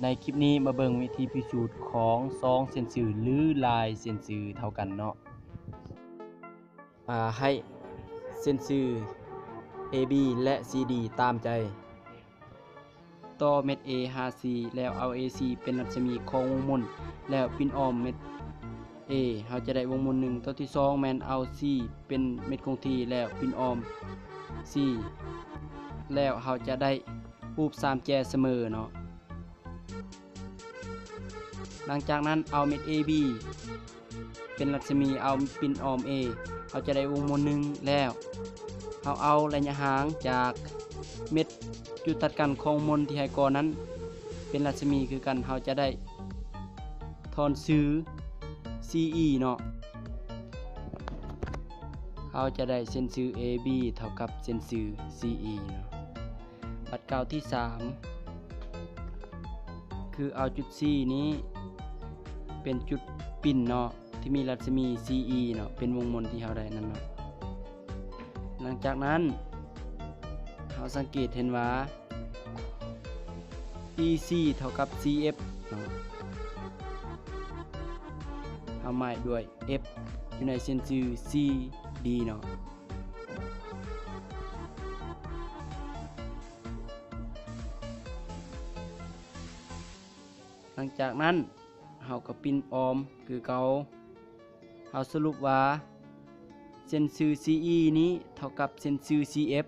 ໃນຄລິບນີ້ມາເບິ່ງວິທີພິສູດຂອງສອງເສັ້ນຊື່ ຫຼື ລາຍເສັ້ນຊື່ເທົ່າກັນເນາະ. ອາ ໃຫ້ເສັ້ນຊື່ ເອ ບີ ແລະ ຊີ ດີ ຕາມໃຈ. ຕໍ່ເມັດ A ຫາ C ແລ້ວເອົາ AC ເປັນລັດສະໝີຂອງວົງມົນ ແລ້ວປິ່ນອ້ອມເມັດ A ເຮົາຈະໄດ້ວົງມົນໜຶ່ງ. ຕໍ່ທີສອງແມ່ນເອົາ C ເປັນເມັດຄົງທີ່ ແລ້ວປິ່ນອ້ອມ C ແລ້ວເຮົາຈະໄດ້ຮູບສາມແຈສະເໝີເນາະ. ຫຼັງຈາກນັ້ນເອົາເມັດ AB ເປັນລັດສະໝີ ເອົາປິ່ນອ້ອມ A ເຮົາຈະໄດ້ວົງມົນໜຶ່ງແລ້ວ ເຮົາເອົາໄລຍະຫ່າງຈາກເມັດຈຸດຕັດກັນຂອງມົນທີ່ໃຫ້ກ່ອນນັ້ນເປັນລັດສະໝີຄືກັນ ເຮົາຈະໄດ້ທ່ອນຊື່ CE ເນາະ ເຮົາຈະໄດ້ເສັ້ນຊື່ AB ເທົ່າກັບເສັ້ນຊື່ CE ເນາະ. ບັດກ້າວທີສາມ ຄືເອົາຈຸດ C ນີ້ເປັນຈຸດປິ່ນເນາະ ທີ່ມີລັດສະໝີ CE ເນາະ ເປັນວົງມົນທີ່ເຮົາໄດ້ນັ້ນເນາະ. ຫຼັງຈາກນັ້ນເຮົາສັງເກດເຫັນວ່າ EC ເທົ່າກັບ CF ເນາະ ເຮົາໝາຍດ້ວຍ F ຢູ່ໃນເສັ້ນຊື່ CD ເນາະ. ຫຼັງຈາກນັ້ນເຮົາກໍປິ່ນອ້ອມຄືເກົ່າ ເຮົາສະຫຼຸບວ່າເສັ້ນຊື່ CE ນີ້ເທົ່າກັບເສັ້ນຊື່ CF.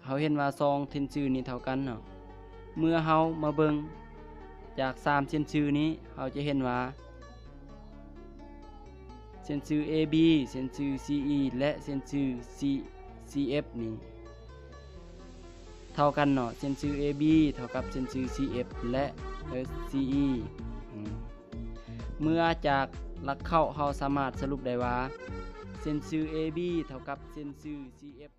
ເຮົາເຫັນວ່າສອງເສັ້ນຊື່ນີ້ເທົ່າກັນເນາະ ເມື່ອເຮົາມາເບິ່ງຈາກສາມເສັ້ນຊື່ນີ້ ເຮົາຈະເຫັນວ່າເສັ້ນຊື່ AB ເສັ້ນຊື່ CE ແລະ ເສັ້ນຊື່ C CF ນີ້ເທົ່າກັນເນາະ ເສັ້ນຊື່ AB ເທົ່າກັບເສັ້ນຊື່ CF ແລະ CE. ເມື່ອຈາກຫຼັກເຄົ້າເຮົາສາມາດສະຫຼຸບໄດ້ວ່າເສັ້ນຊື່ AB ເທົ່າກັບເສັ້ນຊື່ CF